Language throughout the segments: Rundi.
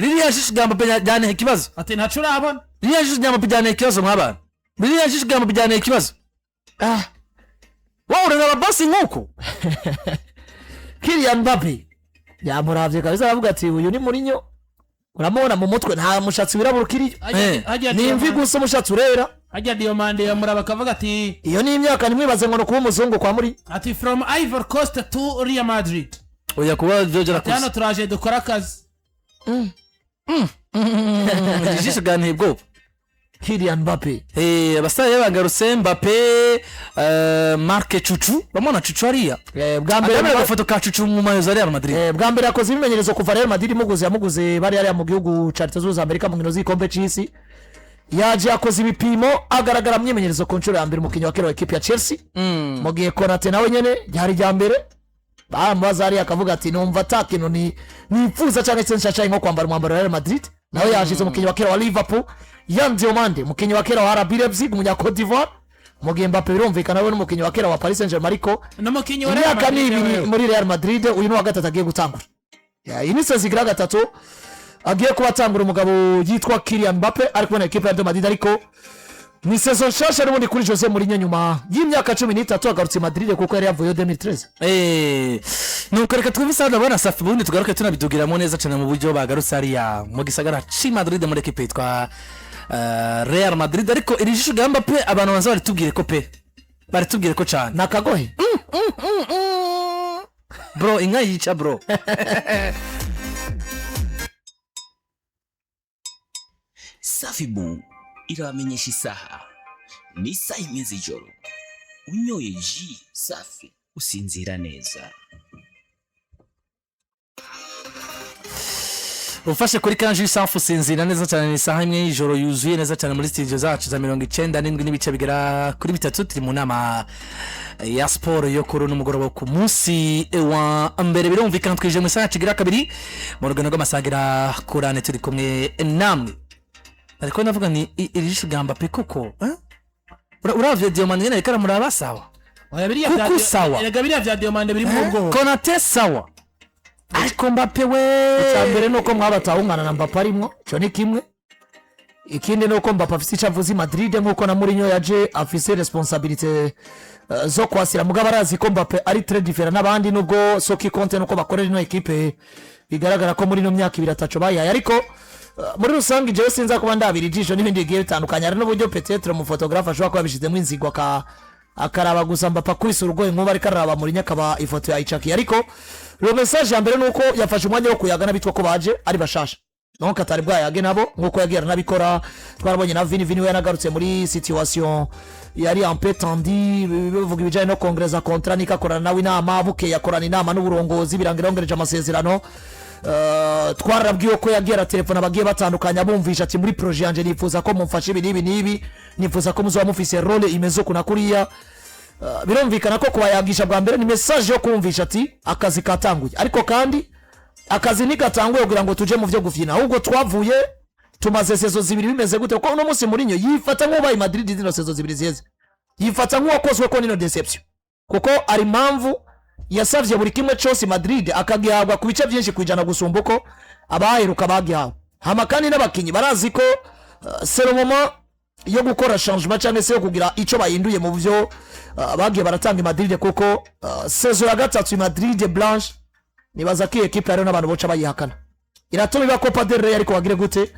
Ririya jisho rya Mbappe ryanteye ikibazo. Ati ntaco urabona. Ririya jisho rya Mbappe ryanteye ikibazo, mwabana. Ririya jisho rya Mbappe ryanteye ikibazo. Wowe uraraba bosi nk'uko Kylian Mbappe yamuravye kabisa, aravuga ati: "Uyu ni Mourinho." Uramubona mu mutwe nta mushatsi wirabura ukiriyo. Hajya Ni imvi gusa, umushatsi urera. Hajya Diomande yamuraba akavuga ati: Iyo ni imyaka, ntimwibaze ngo ni ukuba umuzungu kwa muri. Ati: "From Ivory Coast to Real Madrid." Oya, kuba byo Ati: byarakuze. "Hano turaje dukora akazi." Ijisho ryanteye ubwoba. Kylian Mbappe. Abasare bagarutse, Mbappe, Marc Cucu, bamubona Cucu hariya. Bwa mbere Ndabona agafoto ka Cucu mu mayo za Real Madrid. Bwa mbere yakoze ibimenyerezo kuva Real Madrid imuguze. Yamuguze bari hariya mu gihugu ca Leta Zunze Ubumwe za Amerika mu nkino z'igikombe c'isi. Yaje yakoze ibipimo, agaragara mu myimenyerezo ku nshuro ya mbere, umukinnyi wa kera wa ekipi ya Chelsea. Mu gihe Konate nawe nyene ryari rya mbere, baramubaza hariya akavuga ati: "Numva ata kintu ni nifuza cyangwa se nshashaye nko kwambara umwambaro wa Real Madrid." Nawe yashize, umukinnyi wa kera wa Liverpool, Yan Diomande, umukinnyi wa kera wa RB Leipzig, umunya Cote d'Ivoire. Mu gihe Mbappe birumvikana we n'umukinnyi wa kera wa Paris Saint-Germain, ariko N'umukinnyi wa Real imyaka ni Madrid 2 wewe. muri Real Madrid. Uyu ni uwa gatatu agiye gutangura. Ya, iyi ni saison igira gatatu agiye kuba atangura, umugabo yitwa Kylian Mbappe ari kubona ekipe ya Real Madrid. Ariko ni saison nshasha n'ubundi kuri Jose Mourinho, nyuma y'imyaka 13 agarutse i Madrid, kuko yari yavuyeyo 2013. Nuko reka twumve isaha ndabona Safi, ubundi tugaruke tunabidugiramo neza cyane mu buryo bagarutse hariya mu gisagara ci Madrid muri ekipe yitwa Real Madrid. Ariko iri jisho rya Mbappe, abantu banza baritubwire ko pe, baritubwire ko cyane. Ni akagohe. Bro, inka yica, bro. Safibu irabamenyesha isaha, ni isaha 1 z'ijoro. Unyoye ji safi usinzira neza. Ufashe kuri kanji safu usinzira neza cyane. Ni isaha 1 y'ijoro yuzuye neza cyane muri studio zacu za 97.3. Turi mu nama ya siporo yo kuri uno mugoroba ku munsi wa mbere. Birumvikana twije mu isaha kigira kabiri mu rugendo rw'amasaha agera kuri ane turi kumwe namwe. Ariko ndavuga ni iri jisho rya Mbappe koko, eh? Uravye Diomande nyene ariko aramuraba, sawa. Oya, biriya Kuko bya sawa. Erega biriya bya Diomande birimo ubwoba. Konate sawa, ariko Mbappe we. Icya mbere ni uko mwabatahungana na Mbappe arimwo, icyo ni kimwe. Ikindi ni uko Mbappe afise icyo avuze i Madrid, nk'uko na Mourinho yaje afise responsabilité zo kwasira. Mugabo arazi ko Mbappe ari très différent n'abandi, nubwo ce qui compte nuko bakorera ino ekipe. Bigaragara ko muri ino myaka 2 ataco bayihaye, ariko muri rusange jewe sinza kuba ndabira ijisho n'ibindi bigiye bitandukanye. Hari n'uburyo peut-être umufotographe ashobora kuba yabishizemo inzigo, akaraba gusa Mbappe akubise urugohe nk'ubu ariko araraba Mourinho, akaba ifoto yayicakiye. Ariko le message ya mbere ni uko yafashe umwanya wo kuyaga n'abitwa ko baje ari bashasha, donc atari bwayage nabo, nk'uko yagiye aranabikora. Twarabonye na Vini. Vini we yanagarutse muri situation yari un peu tendue, bavuga ibijyanye no kongereza contrat, niko akorana nawe inama, bukeye akorana inama n'uburongozi, birangira yongereje amasezerano. Twarabwiwe ko yagiye aratelefona abagiye batandukanye, abumvisha ati: "Muri projet yanjye nifuza ko mumfasha ibi n'ibi n'ibi, nifuza ko muzoba mufise rôle imeze uku na kuriya." Birumvikana ko kubayagisha bwa mbere ni message yo kumvisha ati: "Akazi katanguye." Ariko kandi akazi ntigatanguye kugira ngo tuje mu byo gufyina, ahubwo twavuye tumaze saison 2 bimeze gute? Kuko uno munsi Mourinho yifata nk'ubaye Madrid zino saison 2 ziheze, yifata nk'uwakozwe ko nino déception, kuko ari impamvu yasavye buri kimwe cyose Madrid akagihabwa ku bice byinshi kwijana gusumba uko abaheruka bagihawe. Hama kandi n'abakinyi barazi ko c'est le moment yo gukora changement cyangwa se yo kugira ico bahinduye mu byo bagiye baratanga i Madrid, kuko saison ya gatatu i Madrid blanche, nibaza ko iyi ekipe hariho n'abantu boca bayihakana. Iratuma iba Copa del Rey, ariko bagire gute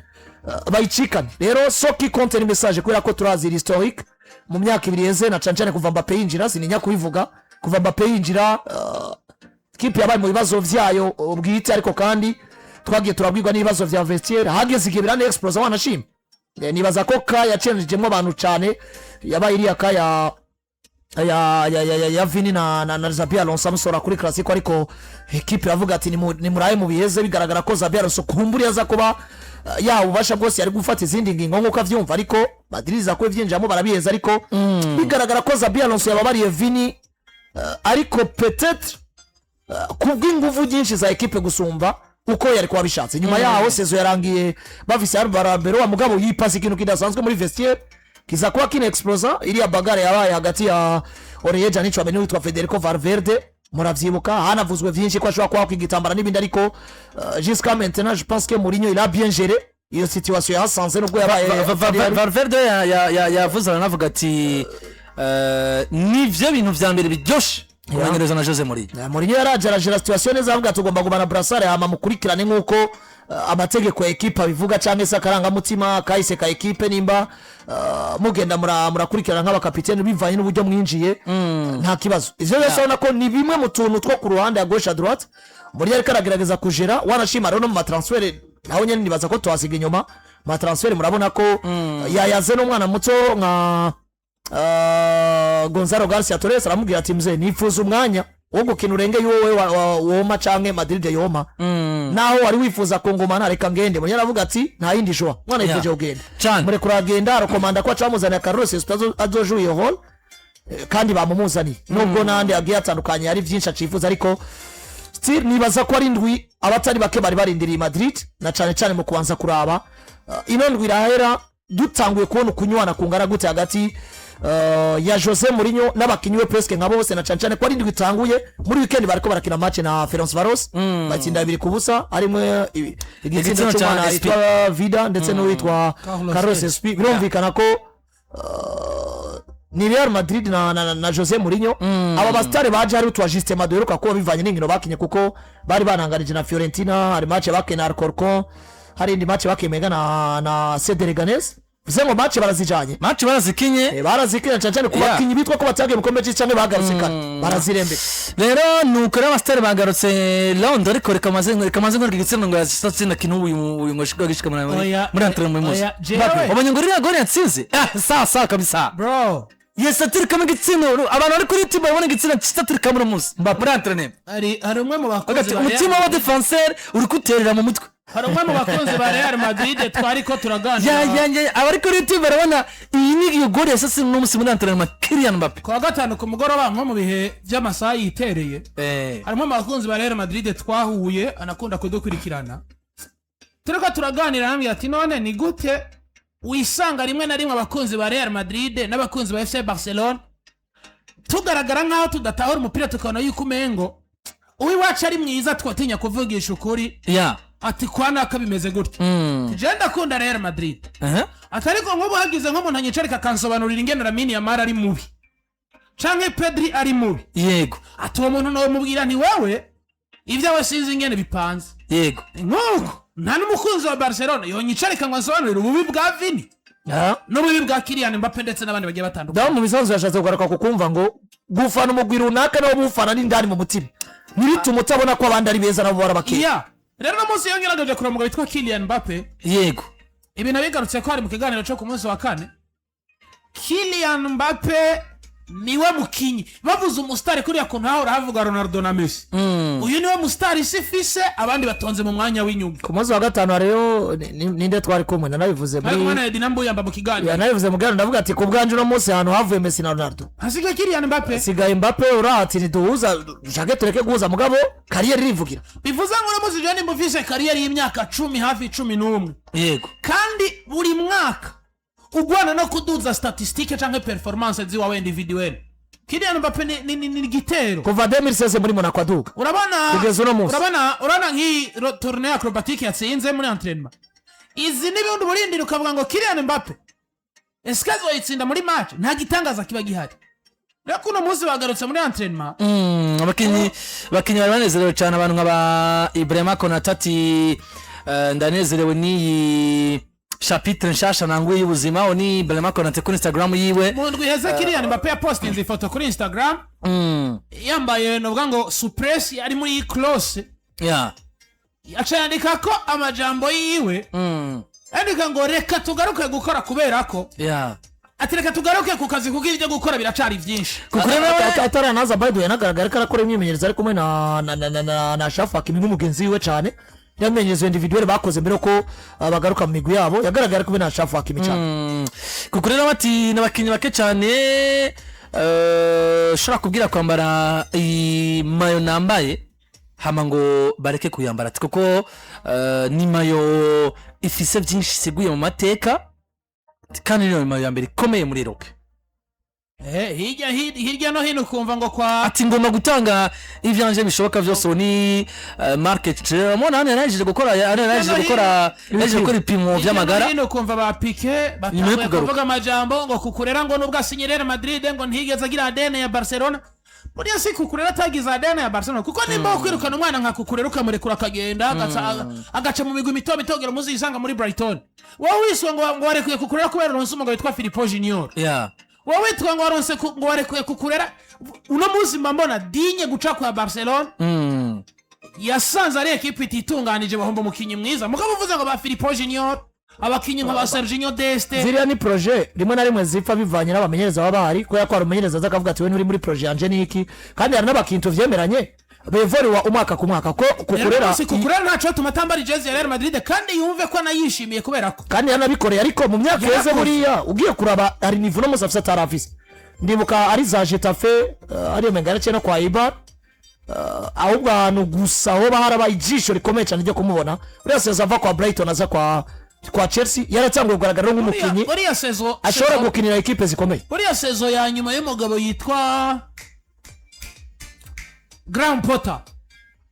bayicikane? Rero ce qui compte ni message, kubera ko turazi historique mu myaka 2 iheze, na cane cane kuva Mbappe yinjira. Sininya kubivuga, kuva Mbappe yinjira, kipe yabaye mu bibazo vyayo bwite, ariko kandi twagiye turabwirwa n'ibibazo vya vestiaire. Hageze igihe birane explosa, wanashima. Nibaza ko ka yacenjejemo abantu cane yabaye iriya ka ya Vini na Xabi Alonso amusora kuri Clasico, ariko ekipe iravuga ati: "Nimuraye mu biheze." Bigaragara ko Xabi Alonso kumburi aza kuba yaha ububasha bwose yari gufata izindi ngingo nk'uko avyumva, ariko Madrid iza kuba ivyinjiramo barabiheza. Ariko bigaragara ko Xabi Alonso yababariye Vini, ariko peut-être kubw'inguvu nyinshi za ekipe gusumba uko yari kuba bishatse. Nyuma yaho saison yarangiye bafise Alvaro Arbeloa, mugabo yipasa ikintu kidasanzwe muri vestiaire kiza kuba kina explosa, iriya bagarre yabaye hagati ya Aurelien Tchouameni n'uwitwa Federico Valverde. Muravyibuka, hanavuzwe vyinshi ko ashobora kuba igitambara n'ibindi, ariko jusqu'à maintenant je pense que Mourinho, il a bien géré iyo situation yahasanze nubwo yabaye. Valverde yavuze, aranavuga ati nivyo bintu vya mbere biryoshe kumenyereza na Jose Mourinho. Mourinho yaraje aragera situation neza, avuga tugomba gumana brassard, hama mukurikirane nk'uko amategeko ya ekipe abivuga cyangwa se akarangamutima kahise ka ekipe. Nimba mugenda murakurikirana nk'abakapitene bivanye n'uburyo mwinjiye, nta kibazo. Ivyo byose urabona ko ni bimwe mu tuntu two ku ruhande ya gauche à droite Mourinho ariko aragerageza kujera. Wanashima rero no mu ma transfert naho nyene nibaza ko tuhasiga inyuma. Ma transfert murabona ko yayaze n'umwana muto nka Gonzalo Garcia Torres, aramubwira ati: "Mzee, nifuza umwanya wo gukina urenge wowe woma canke Madrid yoma, naho wari wifuza kungumana, reka ngende." Mourinho aravuga ati: "Nta yindi choix, mwana yifuje kugenda." Cane. Murekura agenda, arakomanda ko acamuzaniye Carlos Espi azojuye iyo rôle. Kandi bamumuzaniye, nubwo n'ahandi agiye atandukanye hari byinshi acifuza, ariko still nibaza ko ari indwi abatari bake bari barindiriye Madrid, na cane cane mu kubanza kuraba ino ndwi irahera dutanguye kubona ukunywana kungana gute hagati ya Jose Mourinho n'abakinyi we presque nka bose, na cane cane ko ari indwi itanguye muri weekend bariko barakina match na Ferencvaros, batsinda 2-0, harimwo igitsindo Igitsindo ca c'umwana SP. yitwa Vida ndetse n'uwitwa Carlos Carlos Espi. Espi. Birumvikana ko ni Real Madrid na Jose Mourinho. Aba basitari baje hari utu ajustement duheruka kuba bivanye n'inkino bakinye, kuko bari bananganije na Fiorentina, hari match bakinye na Alcorcon, hari indi match bakinye na CD Leganes. Bivuze ngo match barazijanye. Match barazikinye. Barazikinye cyane cyane ku bakinyi bitwa ko batagiye mu gikombe c'isi canke bagarutse kare, barazirembeka. Rero nuko rero abasitari bagarutse London, ariko reka maze nkwereke igitsina ngo yasatsinda kintu uyu ngo gishika muri Oya, muri entraînement uyu munsi. oya, jewe. Wabonye ngo ririya gol yatsinze, ah, sa kabisa. Bro. Yes, atirikamo igitsina. Abantu bari kuri YouTube babona igitsina kitatirikamo uno munsi muri entraînement. Hari umwe mu bakunzi Hagati ba umutima wa défenseur uri kuterera mu mutwe. Hari umwe mu bakunzi ba Real Madrid twari ko turaganira. Ya, abari kuri YouTube barabona iyi ni iyo gol yasatse uno munsi muri entraînement, Kylian Mbappe. Ku wa gatanu ku mugoroba, nko mu bihe by'amasaha yitereye, harimo abakunzi ba Real Madrid twahuye, anakunda kudukurikirana, turiko turaganira, arambwira ati: "None ni gute wisanga rimwe na rimwe abakunzi ba Real Madrid n'abakunzi ba FC Barcelona tugaragara nk'aho tudatahura umupira, tukabona yuko umengo uw'iwacu ari mwiza, twatinya kuvugisha ukuri?" Ati: "Kwa naka bimeze gutya." Je ndakunda Real Madrid. Ati: "Ariko nk'ubu hagize nk'umuntu anyicarika akansobanurira ingene Lamine Yamal ari mubi canke Pedri ari mubi," ati: "Uwo muntu nawe mubwira nti wewe ibyawe sinzi ingene bipanze." Nk'uko nta n'umukunzi wa Barcelona yonyicarika ngo ansobanurire ububi bwa Vini n'ububi bwa Kylian Mbappe ndetse n'abandi bagiye batandukanye. Dawe mu bisanzwe yashatse kugaruka ku kumva ngo gufana umugwi runaka nawo bufana n'indani mu mutima ntibitume utabona ko abandi ari beza, nabo barabakeye. Iya, rero uno munsi iyo ngerageje kureba umugabo witwa Kylian Mbappe, ibintu bigarutse ko hari mu kiganiro cyo ku munsi wa kane, Kylian Mbappe niwe mukinyi bavuze umusitari kuriya kuntu hahora havuga Ronaldo na Messi, uyu niwe musitari isi ifise, abandi batonze mu mwanya w'inyuma. Ku munsi wa gatanu rero ninde twari kumwe nanabivuze Ari kumwe muri na Edina Mbuyamba mu kiganiro. Yanabivuze mu kiganiro, ndavuga ati ku bwanje uno munsi ahantu havuye Messi na Ronaldo hasigaye Kylian Mbappe. Hasigaye Mbappe. Urahati ntiduhuza, dushake tureke guhuza, mugabo carrière irivugira. Bivuze ngo uno munsi Johnny mufise carrière y'imyaka 10, hafi 11, kandi buri mwaka ugwana no kuduza statistique canke performance ziwawe individuel. Kylian Mbappe ni igitero. Kuva 2016 muri Monaco aduga urabona kugeza uno munsi. Urabona nk'iyi tournée acrobatique yatsinze muri entraînement, izi n'ibindi burindira ukavuga ngo Kylian Mbappe ese azoyitsinda muri match? Nta gitangaza kiba gihari. Rero kuno munsi bagarutse muri entraînement. Abakinyi bari banezerewe cyane. Abantu nka ba Ibrahima Konate ati ndanezerewe n'iyi chapitre nshasha nanguye y'ubuzima. Uwo ni Ibrahima Konate kuri Instagram yiwe. Mu ndwi iheze Kylian Mbappe yapostinze ifoto kuri Instagram yambaye, novuga ngo souplesse, ari muri cross, aca yandika ko amajambo yiwe, yandika ngo: "Reka tugaruke gukora," kubera ko ati: "Reka tugaruke ku kazi kuko ibyo gukora biracari byinshi." Kuko rero Ataranaza, by the way, yanagaragara ko arakora imyimenyerezo ari kumwe na Achraf Hakimi nk'umugenzi wiwe cyane. Ya myimenyerezo individuel bakoze mbere ko bagaruka mu migwi yabo, yagaragara ari kumwe na Achraf Hakimi cyane. Kuko rero bati n'abakinnyi bake cyane ushobora kubwira kwambara iyi maillot nambaye, hama ngo bareke kuyambara, ati kuko ni maillot ifise byinshi isiguye mu mateka, kandi niyo maillot ya mbere ikomeye muri Europe. Hirya no hino ukumva ngo kwa Ati ngomba gutanga ivyanje bishoboka byose. Ubu ni market mubona hano yarangije gukora ibipimo Hirya no vy'amagara hino ukumva ba Pique Nyuma yo batanguye kugaruka. kuvuga amajambo ngo Cucurella ngo nubwo asinye Real Madrid ngo ntigeze agira ADN ya Barcelona. Buriya si Cucurella atagize ADN ya Barcelona, kuko nimba wo kwirukana umwana nka Cucurella ukamurekura akagenda agaca mu migwi mito mito kugira muzisanga muri Brighton, wowe wiswe ngo warekuye Cucurella kubera uronse umugabo witwa Filipo Junior, wowe witwa ngo waronse ngo warekuye Cucurella. Uno munsi mba mbona dinye guca kwa Barcelona. Yasanze ari ekipe ititunganije, bahomba umukinnyi mwiza. Mugabo uvuze ngo ba Filipo Junior, abakinnyi nka ba Serginho Dest. Ziriya ni projet rimwe na rimwe zipfa bivanye n'abamenyereza baba bahari, kubera ko hari umumenyereza aza akavuga ati: "We nturi muri projet yanje." Niki kandi hari n'abakintu vyemeranye bevoriwa umwaka ku mwaka ko Cucurella. Si Cucurella ntaco tuma atambara ijezi ya Real Madrid kandi yumve ko anayishimiye kubera ko Kandi yanabikoreye, ariko mu myaka iheze Yarakoze. buriya ugiye kuraba hari niveau no musi afise atarafise. Ndibuka ari za Getafe, ariyo menga yaraciye no kwa Eibar, ahubwo ahantu gusa hoba harabaye ijisho rikomeye cyane ryo kumubona, uriya saison ava kwa Brighton aza kwa Chelsea, yaratanguye kugaragara nk'umukinnyi buriya saison ashobora gukinira ekipe zikomeye. Buriya saison ya nyuma y'umugabo yitwa Graham Potter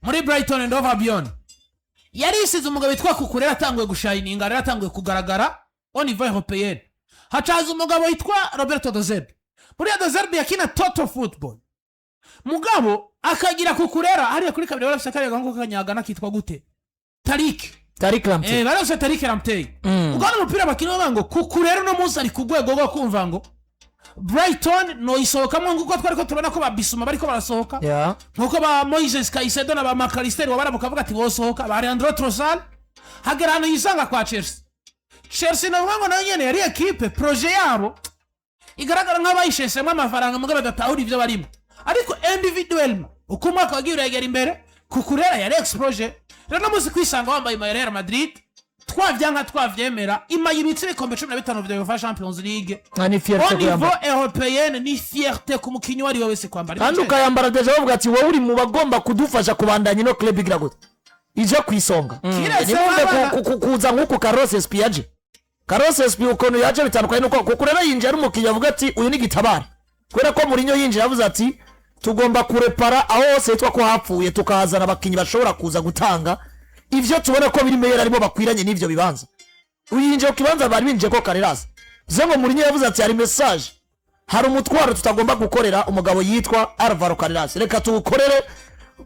muri Brighton and Hove Albion yari isize umugabo witwa Cucurella atanguye gushayininga, rero atanguye kugaragara au niveau européen. Hacaza umugabo witwa Roberto De Zerbi. Buriya De Zerbi yakina total football, mugabo akagira Cucurella hariya kuri kabiri. Barafise kariya gahungu k'akanyagana kitwa gute? Tariq. Tariq Lamptey. Barafise Tariq Lamptey. Ubwo n'umupira bakina bavuga ngo Cucurella uno munsi ari ku rwego rwo kumva ngo Brighton noyisohokamo, nk'uko twari ko tubona ko ba Bissouma bariko barasohoka, nkuko ba Moises Caicedo na ba Mac Allister wabara mukavuga ati bosohoka, ba Leandro Trossard. Hagera ahantu yisanga kwa Chelsea. Chelsea navuga ngo nayo nyene yari ekipe projet yabo igaragara nk'abayishesemo amafaranga, mugabo badatahura ibyo barimo. Ariko individuellement, uko umwaka wagiye uregera imbere, Cucurella yari explosé. Rero no munsi kwisanga wambaye maillot ya Real Madrid, twavyanka twavyemera, imaye ibitsi ibikombe 15 vya UEFA Champions League. Nka ni fierté Au niveau kuyambara. européen ni fierté ku mukinyi uwo ari we wese kwambara. Kandi ukayambara déjà bavuga ati: "Wowe uri mu bagomba kudufasha kubandanya ino club igira gute, ije ku isonga." Kiretse Nimwumve kuza nk'uku Carlos Espi yaje. Carlos Espi ukuntu yaje bitandukanye nuko kuko rero yinjiye ari umukinnyi avuga ati: "Uyu ni gitabara," kubera ko Mourinho yinjiye yavuze ati: "Tugomba kurepara aho hose hitwa ko hapfuye, tukahazana abakinnyi bashobora kuza gutanga ivyo tubona ko biri meilleur, arimo bakwiranye n'ivyo bibanza." Uyu yinjiye ku kibanza bari binjiye ko Carreras. Bivuze ngo Mourinho yavuze ati: "Hari message, hari umutwaro tutagomba gukorera umugabo yitwa Alvaro Carreras, reka tuwukorere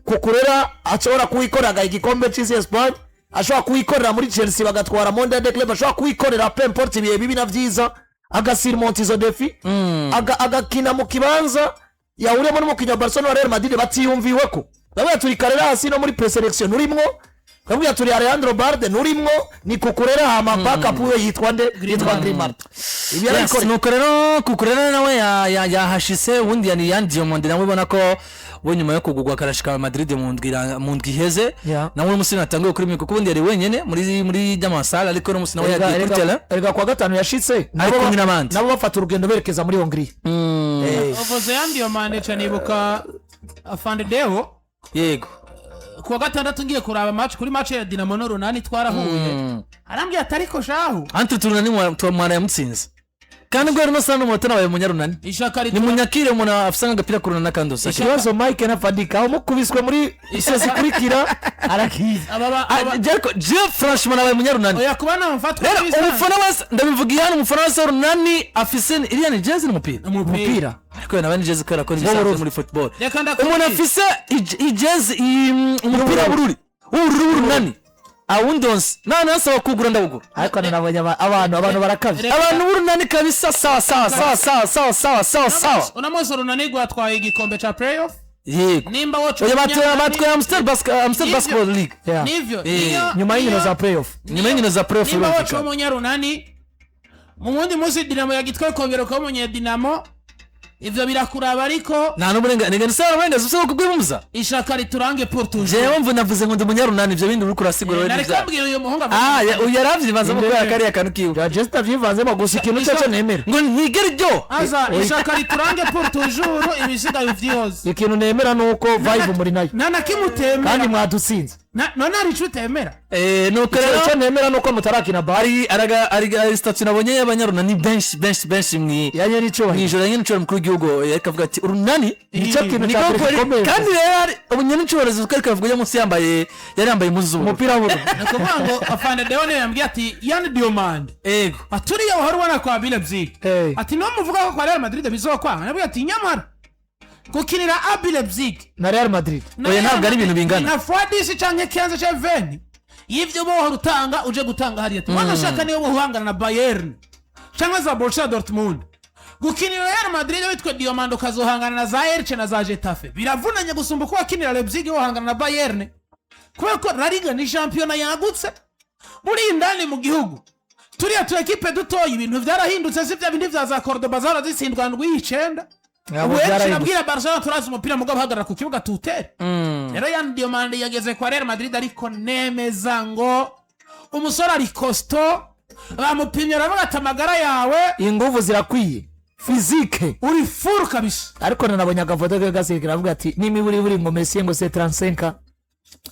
Cucurella." Ashobora kuwikorera agaha igikombe c'isi Espagne, ashobora kuwikorera muri Chelsea bagatwara Mondial de Club, ashobora kuwikorera peu importe ibihe bibi na vyiza, agasirimonta izo défis, agakina mu kibanza yahuriyemo n'umukinnyi wa Barcelona wa Real Madrid batiyumviweko. Bamwe turi Carreras no muri présélection nurimwo, bamwe turi Alejandro Balde nurimwo, ni Cucurella. Hama backup we yitwa nde? Yitwa Grimard. Ibi Yes, yarabikora. Nuko rero Cucurella nawe yahashise. Ubundi yani Yan Diomande nawe ubona ko we nyuma yo kugurwa akarashika Madrid mu ndwi iheze, nawe uno munsi natanguye kuri micro, kuko ubundi yari wenyene muri Damasal, ariko uno munsi nawe yagiye kuri terrain. Erega kuwa gatanu yashitse nabo kumwe n'abandi. Nabo bafata urugendo berekeza muri Hongrie. Uvuze Yan Diomande ca nibuka Afande Deo. Kuwa gatandatu ngiye kuraba match, kuri match ya Dinamo n'Urunani twarahuye, arambwira ati: "Ariko shahu." Anti turunani mwana yamutsinze kandi ubwo rero sana n'umunota nabaye munyarunani. Ishaka ni ritura munyakire umuntu afise nk'agapira kurunana kandi usake. Ikibazo Mike na Fadika aho mukubiswe muri ise zikurikira arakiza. Ariko je franchement nabaye munyarunani. Oya, kuba namfatwa Rero n'ibisanzwe. umufana wese, ndabivuga hano, umufana wese w'Urunani afise iriya ni jezi n'umupira. Umupira. Ariko nawe ni jezi kubera ko ni bisanzwe muri football. Reka ndakubwira. Umuntu afise ijezi, umupira w'ubururu w'Urunani awundonse nane asaba kugura ndawugura. Ariko nabonye abantu barakabye. Abantu b'Urunani kabisa, sawa sawa sawa sawa sawa sawa sawa sawa. Uno munsi Urunani rwatwaye igikombe ca playoff. Nimba woca Oya, batwaye Amstel Amstel Nivyo. Basketball League. Nivyo. Nyuma y'inkino za playoff. Nyuma y'inkino za playoff. Nimba woca Birumvikana. w'umunyarunani, mu wundi munsi Dinamo yagitwaye kongera kuba umunyedinamo, ivyo birakuraba, ariko Nta n'uburenganzira, nta n'uburenganzira bwo kubwimuza. Ishaka riturange pour toujours. Jewe mvu navuze ngo ndi umunyarunani, ivyo bindi uriko urasigura wewe Nariko n'ivyaha. mbwira uyu muhungu avuga. Ah, uyu yaravyivanzemo kubera kariya kantu kiwe. Ja Jesta vyivanzemo, gusa ikintu cyo nemera Ngo ntigere iryo Aza ishaka riturange pour toujours, ibisigaye uvyihoze. Ikintu nemera ni uko vibe muri nayo Nta na kimwe utemera. Kandi mwadutsinze. None hari ico utemera? Nuko rero Icyo nemera nuko mutarakina bari. Hari araga ari statut nabonye y'abanyarunani benshi benshi benshi mwi Yanye n'icyubahiro. Mwijoro nyene ncora mukuru w'igihugu yariko avuga ati urunani Nicyo kintu ni cya mbere koko gikomeye. Kandi rero hari ubunyene ncubahiro ariko avuga uyu munsi yambaye, yari yambaye impuzu z'ubururu. Umupira w'ubururu. Ni ukuvuga ngo afande Deone yambwiye ati Yan Diomande aturiye wahora ubona kwa Leipzig, ati niwo muvuga ko kwa Real Madrid bizokwanga. Nabwiye ati nyamara gukinira RB Leipzig na Real Madrid na Oya, Real ntabwo ari Madrid ibintu bingana. na fois 10 canke 15 canke 20 y'ivyo bohora utanga uje gutanga hariya, ati wanashaka niyo bohangana na Bayern canke za Borussia Dortmund. Gukinira Real Madrid witwa Diomande ukazohangana na za Elche na za Getafe biravunanye gusumba uko wakinira Leipzig wohangana na Bayern, kubera ko La Liga ni shampiyona yagutse. Buri indani mu gihugu turiya tu ekipe dutoya ibintu vyarahindutse, si vya bindi vya za Cordoba zahora zitsindwa ndwi y'icenda. Ntabwo Ubu henshi byarahindutse. nabwira Barcelona turazi umupira, mugabo uhagarara ku kibuga tuwutere. Rero Yan Diomande yageze kwa Real Madrid, ariko nemeza ngo umusore ari costaud. Bamupimye aravuga ati amagara yawe Inguvu zirakwiye, physique. Uri full kabisa. Ariko nanabonye agafoto ke gasekera, avuga ati n'imiburiburi ngo Messi ngo c'est 35.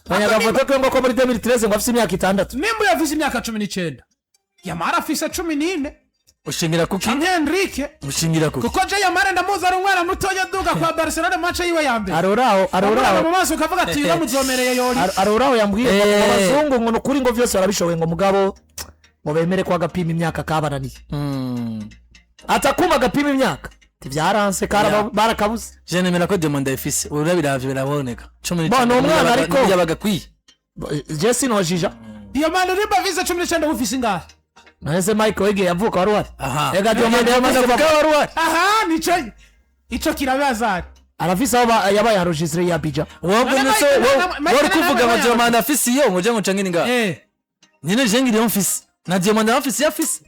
Abonye agafoto ke ngo ko muri 2013 ngo afise imyaka 6. Nimba yafise imyaka 19, Yamara afise 14. Ushingira kuki? Canke Enrique. Ushingira kuki? Kuko je Yamara ndamuzi ari umwana mutoya aduga kwa Barcelona, match yiwe ya mbere Aroraho amuraba aroraho mu maso ukavuga ati uyu muzomereye yori. Aroraho yambwiye ngo abazungu ngo nukuri ngo vyose barabishoboye, ngo mugabo ngo bemere ko agapima imyaka kabananiye, atakuma agapima imyaka tivyaranse. Barakabuze. Je nemera ko Diomande ayifise, urabiravye biraboneka. Cumi Bo, ni umwana ariko. Yabaga akwiye. Je sinojija. Diomande nimba afise 19, ufise ingahe? Nahese Mike wege yavuka wari uhari. Aha. Ega Diomande yamaze avuka kuvuka wari uhari. Aha, nico ico kirabazari. Arafise aho yabaye enregistré ya Abidjan. Wowe None nese Mike wowe uri kuvuga ngo nawe Diomande afise iyo ngo je ngo canke ningahe? Nyine je ngiriyo mfise na Diomande afise iyo afise.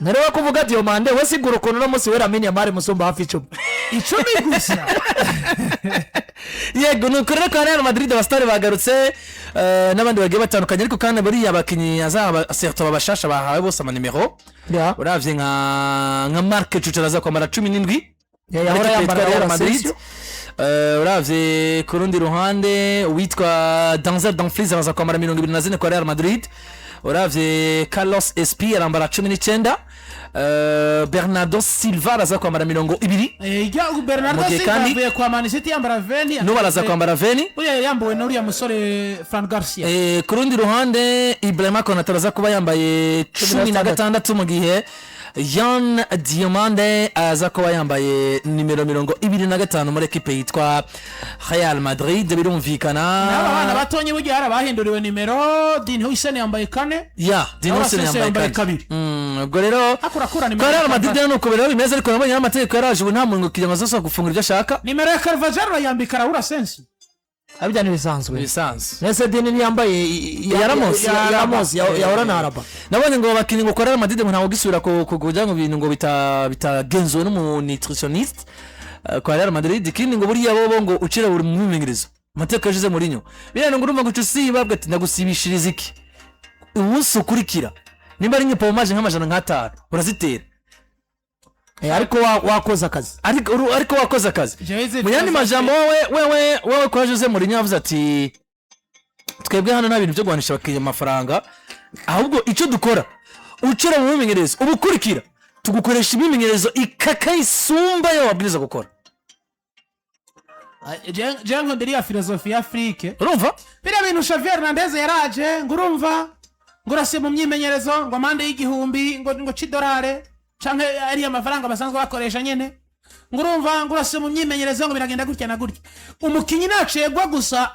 Ntarewe kuvuga Diomande we, sigura ukuntu uno munsi we Lamine Yamal musumba hafi 10. 10 gusa. Yego, nuko rero kwa Real Madrid abasitari bagarutse, n'abandi bagiye batandukanye, ariko kandi buriya abakinnyi azaba surtout abashasha bahawe bose amanimero. Uravye nka Marc Cucurella aza kwambara 17. Yahora Muri equipe yambara yitwa Real Raul Madrid. Asensio. Uravye ku rundi ruhande uwitwa Denzel Dumfries araza kwambara 24 kwa Real Madrid. Uravye Carlos Espi arambara 19. Bernardo Silva araza kwambara 20. Ijya Bernardo Mu gihe Silva kandi avuye kwa Man City yambara 20. N'ubu araza kwambara 20. Buriya yambuwe n'uriya musore Fran Garcia. Ku rundi ruhande Ibrahima Konate araza kuba yambaye 16, mu gihe Yan Diomande aza kuba yambaye nimero 25 muri ekipe yitwa Real Madrid, birumvikana. N'aba bana batonye burya hari abahinduriwe nimero. Dean Huijsen yambaye 4. Ya Dean Huijsen Asensio yambaye yambaye 2. 2. Ubwo rero Akurakura nimero kwa Real ya Madrid Carvajal. rero nuko rero bimeze, ariko nabonye n'amategeko yaraje ubu, nta muntu kugira ngo azosaba gufungura ibyo ashaka. Nimero ya Carvajal urayambika Raul Asensio. Abijya ntibisanzwe. Bisanzwe. Nese Dini ntiyambaye Ya Ramos. ya Ramos yahora na Araba. Nabonye ngo abakinnyi ngo kwa Real Madrid ngo ntabwo gisubira kugira ngo ibintu ngo bitagenzuwe n'umu nutritionniste, kwa Real Madrid. Ikindi ngo buriya bobo ngo ucira buri mwimenyerezo amategeko yashize Mourinho, biriya ngo urumva ngo uca usiba bwa ati ndagusibishiriza iki umunsi ukurikira, nimba ari nk'ipomaje nk'500 urazitera. Ariko wakoze akazi. Ariko wakoze akazi. Jewe Mu yandi majambo, wewe kwa Jose Mourinho yavuze ati twebwe hano nta bintu byo guhanisha abakiriya amafaranga, ahubwo icyo dukora ucira mu mwimenyerezo ubukurikira tugukoresha imyimenyerezo ikaka isumba yo wabwiriza gukora. Jewe nkunda iriya filozofi ya Afrique. Urumva? Biriya bintu Xavier Hernandez yaraje ngo urumva ngo urasiye mu myimenyerezo ngo amande y'igihumbi ngo c'idolare canke ariya mafaranga basanzwe bakoresha nyene, ngo urumva ngo urasiye mu myimenyerezo ngo biragenda gutya na gutya. Umukinyi nacegwa gusa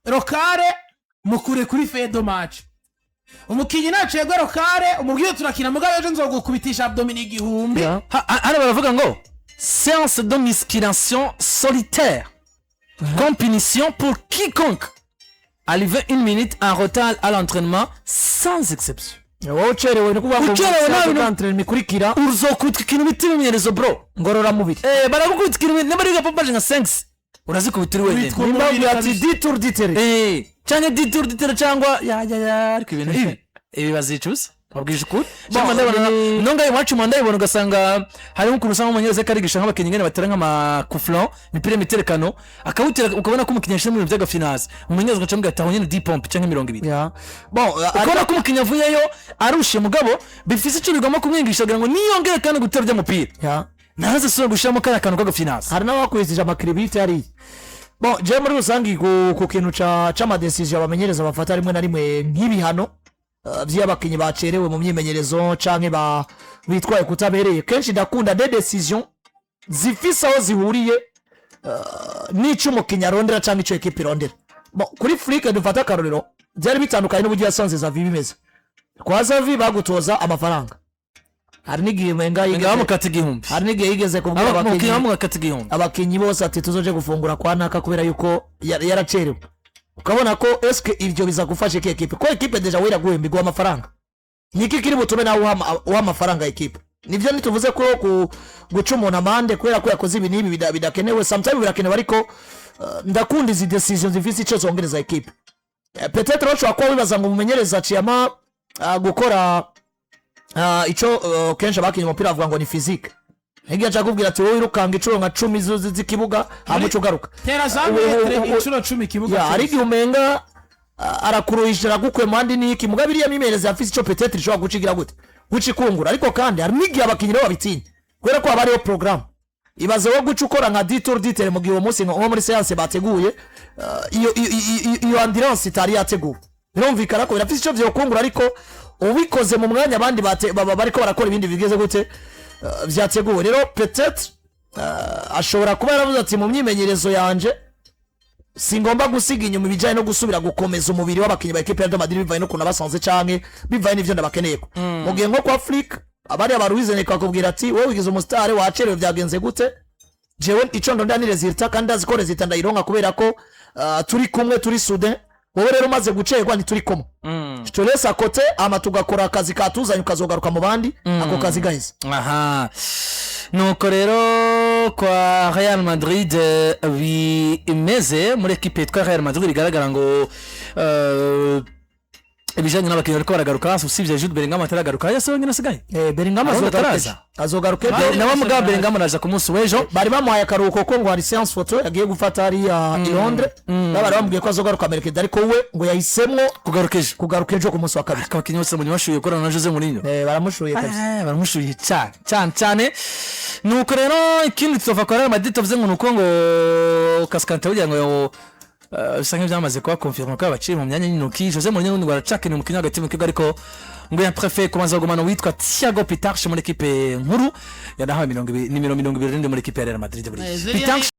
local mukure kuri fedo match. Umukinyi nacegwa local umubwire turakina, mugabo ejo nzogukubitisha abdomino 1000. Hano baravuga ngo séance de musculation solitaire comme punition pour quiconque arrive une minute en retard à l'entraînement, sans exception. Wowe ucerewe ni ukuvuga ngo Ucerewe nta bintu- entraînement ikurikira. Uzokubitwa ikintu bita imyimenyerezo, bro. Ngororamubiri. Baragukubita ikintu nimba ari gapompaje nka 5 urazikubita uri wenyine. Witwa Nimba umubiri babwira ati kabisa. dix tours dix terrain. Canke dix tours dix terrain cyangwa ya ya ya, ariko ibintu ibi bazicuza. Babwije ukuri. Cyangwa ndabona nonga iwacu mu ndabibona, ugasanga harimo ukuntu usanga umumenyereza ko arigisha nk'abakinnyi ingene batera nk'ama coup franc, imipira y'imiterekano, akawutera, ukabona ko umukinnyi yashyira mu bintu by'agafinance, umumenyereza ugaca amubwira ati: "Aho nyene 10 pompes cyangwa 20." Ya, bon, Ukabona ko umukinnyi avuyeyo arushe, mugabo bifise icyo bigomba kumwigisha kugira ngo niyongere kandi gutera by'umupira ntaze asubira gushyiramo kariya kantu k'agafinance. Hari n'abakubitije amakiribiti hariya. Bon, jewe muri rusange ku kintu c'ama décisions abamenyereza bafata rimwe na rimwe nk'ibihano vy'abakinyi bacerewe mu myimenyerezo canke bitwaye kutabereye, kenshi ndakunda des décisions zifise aho zihuriye n'ico umukinyi arondera canke ico ekipe irondera. Bon, kuri Flick dufate akarorero, byari bitandukanye n'uburyo yasanze Xavi bimeze. Kwa Xavi bagutoza amafaranga, hari n'igihe umenga ngaho mukata 1000. Hari n'igihe yigeze kubwira umukinnyi abakinyi bamukata 1000. Abakinyi bose ati: "Tuzoje gufungura kwa naka," kubera yuko yaracerewe. Ukabona ko eske ivyo biza gufasha iki ekipe, ko ekipe déjà wera guhemba, iguha amafaranga? Niki kiri butume nawe uha amafaranga ekipe? Nivyo, ntituvuze ko guca umuntu amande kubera ko yakoze ibi n'ibi bidakenewe. Sometimes birakenewe, ariko ndakunda izi décisions zifise ico zongereza ekipe. Peut-être bashobora kuba wibaza ngo umumenyereza aciyama gukora ico kenshi abakinye umupira bavuga ngo ni physique. Ntigiye aca akubwira ati: "Wowe wirukanga inshuro nka 10 z'ikibuga, hama uca ugaruka." Tera za metre inshuro 10 ikibuga Ya, hari cyose. igihe umenga arakuruhisha, aragukwe mandi niki, mugabo iriya mimereze afise ico peut-être ishobora gucigira gute, guca ikungura. Ariko kandi hari n'igihe abakinyi nabo babitinya kubera ko haba hariho programme. Ibaze wo guca ukora nka 10 tours du terrain mu gihe uwo munsi nko muri séance bateguye iyo endurance itari yateguwe. Birumvikana ko birafise ico vyokungura, ariko ubikoze mu mwanya abandi baba bariko barakora ibindi bigeze gute, vyateguwe. Rero peut-être ashobora kuba yaravuze ati: "Mu myimenyerezo yanje singomba gusiga inyuma ibijyanye no gusubira gukomeza umubiri w'abakinnyi ba ekipe ya Real Madrid, bivanye n'ukuntu abasanze canke bivanye n'ivyo ndabakeneyeko." Mu gihe nko kwa Flick, abari abaruwizeneka bakubwira ati: "Wowe wigize umusitari, wacerewe, byagenze gute? Jewe ico ndondera ni résultat, kandi ndazi ko résultat ndayironka kubera ko turi kumwe, turi soudés. Wowe rero umaze gucerwa, ntituri kumwe, je te laisse à côté, ama tugakora akazi katuzanye, ukazogaruka mu bandi ako kazi gaheze." Aha, nuko rero kwa Real Madrid bimeze. Muri ekipe yitwa Real Madrid bigaragara ngo ibijyanye n'abakinnyi bariko baragaruka, usibye Jude Bellingham ataragaruka, yose wenyine asigaye. Bellingham Arundi azogaruka ataraza. Ejo, azogaruka ejo. Nawe mugabo Bellingham araza ku munsi w'ejo. Bari bamuhaye akaruhuko ko ngo hari séance photo yagiye gufata hariya i Londres. Bari bamubwiye ko azogaruka mercredi, ariko we ngo yahisemwo kugaruka ejo. Kugaruka ejo ku munsi wa kabiri. Ariko abakinnyi bose mbonye bashuye gukorana na Jose Mourinho. Baramushuye kabisa. Baramushuye cyane cyane cyane. Nuko rero ikindi tuva kwa Real Madrid tuvuze ngo nuko ngo Cascante burya ngo bisa nk'ibyamaze kuba confirmé ko yabaciye mu myanya y'intoki. Jose Mourinho ngo aracakeneye umukinnyi hagati mu kibuga, ariko ngo ya préféré kubanza kugumana uwitwa Thiago Pitarch muri ekipe nkuru. Yanahawe 20, nimero 27 muri ekipe ya Real Madrid buriya. Ziriya Pitarch.